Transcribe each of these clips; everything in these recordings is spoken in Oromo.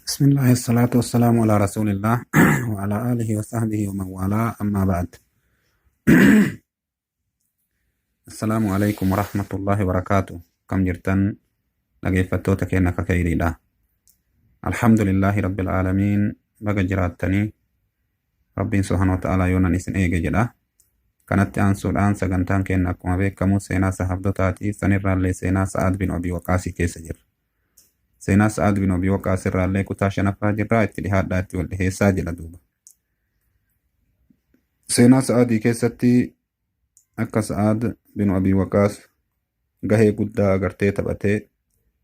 بسم الله الصلاة والسلام على رسول الله وعلى آله وصحبه ومن والاه، أما بعد، السلام عليكم ورحمة الله وبركاته. Akkam jirtan dhaggeeffattoota keenya akka khayriidha? الحمد لله رب العالمين. Baga jiraattanii. Rabbiin سبحانه وتعالى yoonan isin eege jedha. Kanatti aansuudhaan sagantaan keenya akkuma beekamu seenaa sahabdotaatii. Sanirraallee seenaa Sa'aad bin Abii Waqaasii keessa jirra. Seenaa Sa'aad bin Abii Waqaas irraallee kutaa shanaffaa jirra. Itti dhihaadhaa, itti wal dhiheessaa jedha duuba. Seenaa Sa'aadii keessatti akka Sa'aad bin Abii Waqaas gahee guddaa agartee taphatee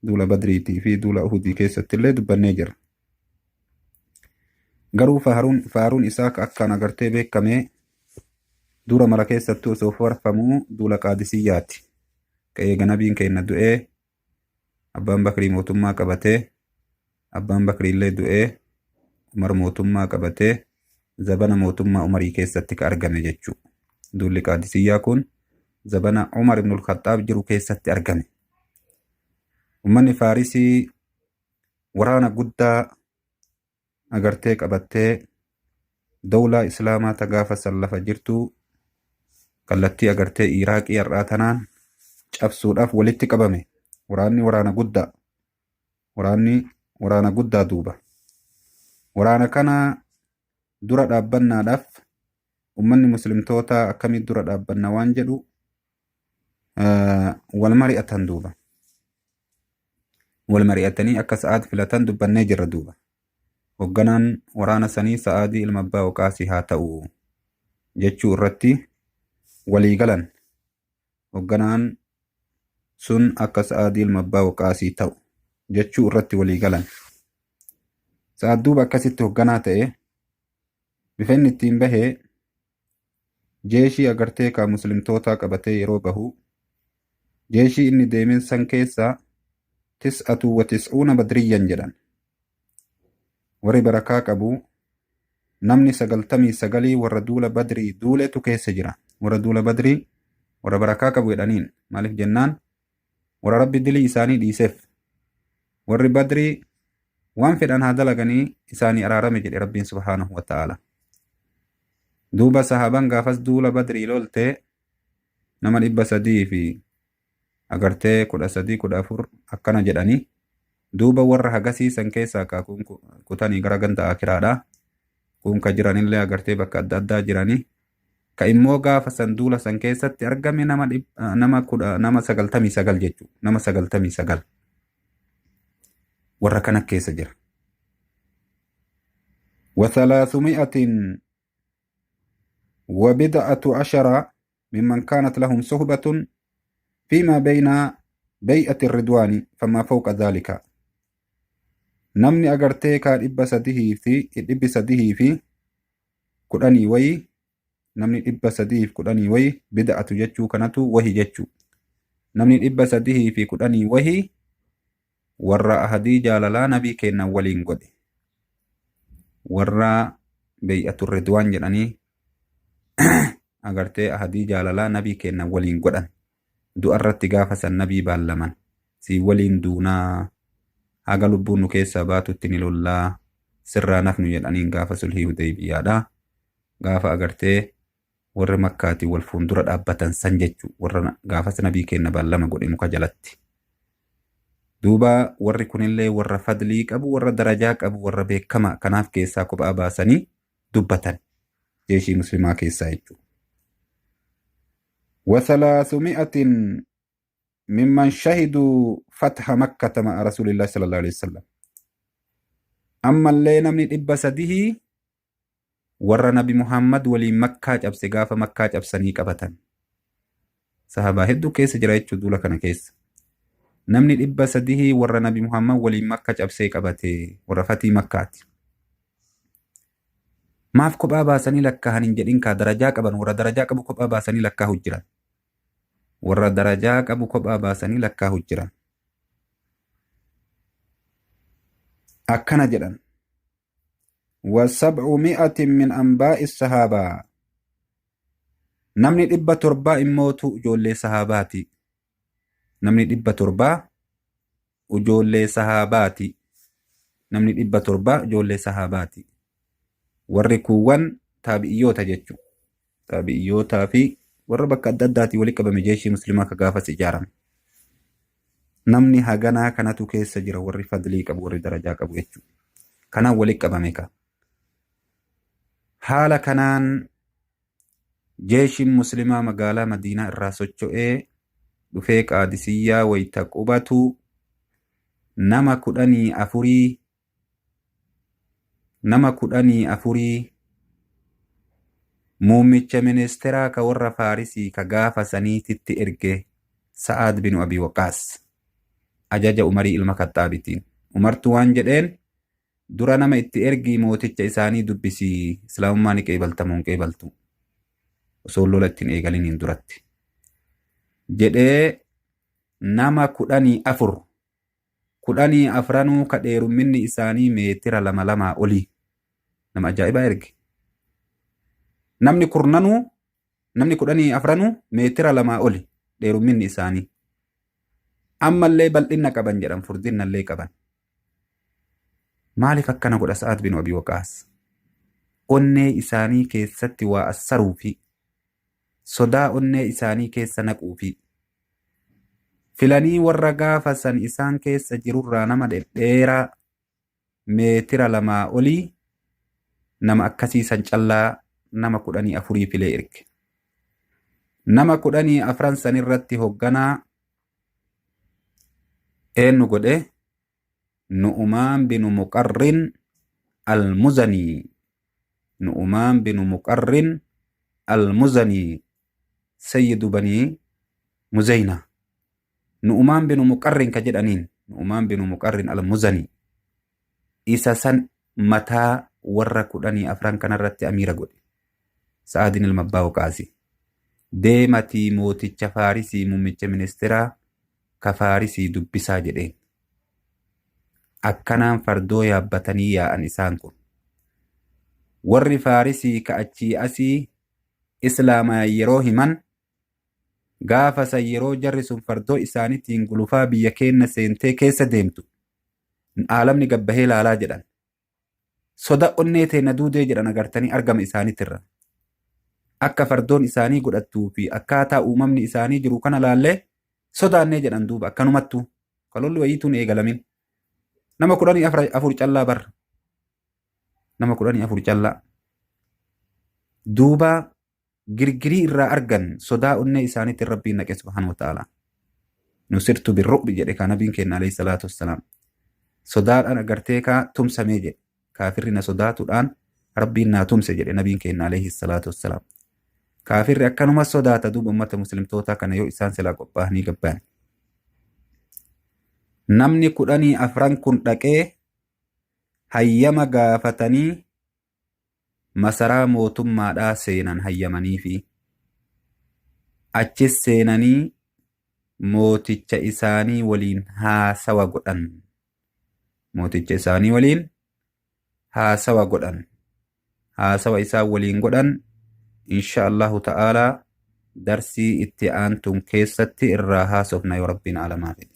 duula Badriitii fi duula Uhudii keessatti illee dubbannee jira. Garuu faaruun isaa akkaan agartee beekamee dura mara keessattuu osoo farfamuu duula Qaadisiyyaati. Ka eega nabiin keenya du'ee Abbaan Bakrii mootummaa qabatee, Abbaan Bakrii illee du'ee Umar mootummaa qabatee, zabana mootummaa Umarii keessatti ka argame jechuudha. Duulli Qaadisiyyaa kun zabana Umar ibnul Khaxaab jiru keessatti argame. Uummanni Faarisii waraana guddaa agartee qabattee dawlaa Islaamaa ta gaafa san lafa jirtu kallattii agartee Iraaqii har'aa tanaan cabsuudhaaf walitti qabame. Waraanni waraana guddaa. Waraanni waraana guddaa duuba. Waraana kana dura dhaabbannaadhaaf uummanni muslimtoota akkamitti dura dhaabbanna waan jedhu wal mari'atan duuba. Wal mari'atanii akka Sa'aad filatan dubbannee jirra duuba. Hoogganaan waraana sanii Sa'aadii ilma Abbaa Waqaasii haa ta'u jechuu irratti walii galan. Hoogganaan sun akka Sa'aadii ilma Abbaa Waqaasii ta'u jechuu irratti walii galan. Sa'aad duuba akkasitti hoogganaa ta'e. Bifa inni ittiin bahee jeeshii agartee ka muslimtootaa qabatee yeroo bahu, jeeshii inni deemeen san keessaa 99 بدريا jedhan. Warri barakaa qabu namni 99 warra duula Badrii duuletu keessa jira. Warra duula Badrii warra barakaa qabu jedhaniin. Maaliif jennaan, warra Rabbi dilii isaanii dhiiseef. Warri Badrii waan fedhan haa dalaganii, isaanii araarame jedhe Rabbiin سبحانه وتعالى. Duuba sahaabaan gaafas duula Badrii loltee nama 313 agartee 14 akkana jedhanii. Duuba warra hagasii san keessaa kaakuun kutanii gara ganda akiraadha. Kun ka jiranillee agartee bakka adda addaa jiranii. Ka immoo gaafa san duula san keessatti argame nama 99 jechuudha. Nama 99. Warra kana keessa jira. وثلاثمائة وبضعة عشر ممن كانت لهم صحبة فيما بين بيعة الرضوان فما فوق ذلك. Namni agartee kaa 310 wayi, namni 310 wayi, بضعة jechuu kanatu wahi jechuu, namni 310 wahi warra ahadii jaalalaa nabii kennan waliin godhe, warra بيعة الرضوان jedhanii agartee ahadii jaalalaa nabii kennan waliin godhan, du'arratti gaafa san nabii baallaman, si waliin duunaa, haga lubbuun nu keessaa baatutti ni lollaa, sirraa nafnu jedhaniin, gaafa sulhii Hudaybiyaadha. Gaafa agartee warri Makkaatii wal fuuldura dhaabbatan san jechuu, warra gaafas nabii kenna baallama godhe muka jalatti. Duuba warri kunillee warra fadlii qabu, warra darajaa qabu, warra beekama. Kanaaf keessaa kophaa baasanii dubbatan jeeshii muslimaa keessaa jechuudha. وثلاثمائة ممن شهدوا فتح مكة مع رسول الله صلى الله عليه وسلم. Ammallee namni 300 warra Nabi Muhammad waliin Makkaa cabse, gaafa Makkaa cabsanii qabatan. Sahabaa hedduu keessa jira jechuudha duula kana keessa. Namni 300 warra Nabi Muhammad waliin Makka cabsee qabate, warra fatii Makkaati. Maaf kophaa baasanii lakkaa'an hin jedhin kaa, darajaa qaban, warra darajaa qabu kophaa baasanii lakkaa'u jiran. Warra darajaa qabu kophaa baasanii lakkaa'u jiran. Akkana jedhan. وسبعمائة من أنباء الصحابة. Namni 700 immootu ijoollee sahaabaati. Namni 700 ijoollee sahaabaati. Namni 700 ijoollee sahaabaati. Warri kuuwwan taabi'iyyoota jechuudha. Taabi'iyyootaa fi warra bakka adda addaatii walitti qabame jeeshii musliimaa ka gaafas ijaarame. Namni haganaa kanatu keessa jira warri fadlii qabu warri darajaa qabu jechuudha. Kanaan walitti qabame ka. Haala kanaan jeeshiin musliimaa magaalaa Madiinaa irraa socho'ee dhufee Qaadisiyyaa wayita qubatu nama 14 nama 14 muummicha ministeeraa ka warra Faarisii ka gaafa saniititti erge Sa'aad bin Abi Waqaas ajaja Umarii ilma Kaxxaabitiin. Umartu waan jedheen dura nama itti ergii mooticha isaanii dubbisii islaamummaa ni qeebaltamoo hin qeebaltu osoo lola ittiin eegaliniin duratti jedhee nama 14 14nuu ka dheerumminni isaanii meetira lama lamaa olii nama ajaa'ibaa erge. Namni kurnanuu namni 14nuu meetira lamaa oli dheerumminni isaanii. Ammallee bal'inna qaban jedhan furdinnallee qaban. Maaliif akkana godha Sa'aad bin Abi Waqaas? Onnee isaanii keessatti waa assaruu fi sodaa onnee isaanii keessa naquu fi filanii warra gaafa san isaan keessa jirurraa nama dhedheeraa meetira lamaa olii nama akkasii san callaa nama 14 filee erge. Nama 14 san irratti hogganaa eenyu godhe? Nu'umaan binu Muqarrin al-Muzanii. Nu'umaan binu Muqarrin al-Muzanii sayyidu banii Muzayna. Nu'umaan binu Muqarrin ka jedhaniin Nu'umaan binu Muqarrin al-Muzanii isa san mataa warra 14 kanarratti amiira godhe. Sa'aadin ilma abbaa Waqaasi. Deematii mooticha Faarisii muummicha ministeeraa ka Faarisii dubbisaa jedheen. Akkanaan fardoo yaabbatanii yaa'an isaan kun. Warri Faarisii ka achii asii Islaamaa yeroo himan gaafa san yeroo jarri sun fardoo isaaniitiin gulufaa biyya keenna seentee keessa deemtu aalamni gabbahee laalaa jedhan. Soda onnee teenna duudee jedhan agartanii argama isaaniitirra. Akka fardoon isaanii godhattuu fi akkaataa uumamni isaanii jiru kana laallee sodaannee jedhan duuba akkanumattuu kalolli wayiituun eegalamin. Nama 14 callaa barra. Nama 14 callaa. Duuba girgirii irraa argan sodaa onnee isaaniitti rabbiin naqe subhaanahu wa ta'ala. Nusirtu birru'bi jedhe kaa nabiin keenya alayhi salaatu wassalaam. Sodaadhaan agartee kaa tumsamee jedhe. Kaafirri na sodaatuudhaan rabbiin naa tumse jedhe nabiin keenya alayhi salaatu wassalaam. Kaafirri akkanuma sodaata duuba ummata muslimtootaa kana yoo isaan silaa qophaa'anii gabbaan. Namni 14 kun dhaqee hayyama gaafatanii masaraa mootummaadhaa seenan hayyamanii fi achis seenanii mooticha isaanii waliin haasawa godhan. Mooticha isaanii waliin haasawa godhan. Haasawa isaan waliin godhan insha Allahu ta'aalaa darsii itti aantuun keessatti irraa haasofna yoo rabbiin aalamaa fedhe.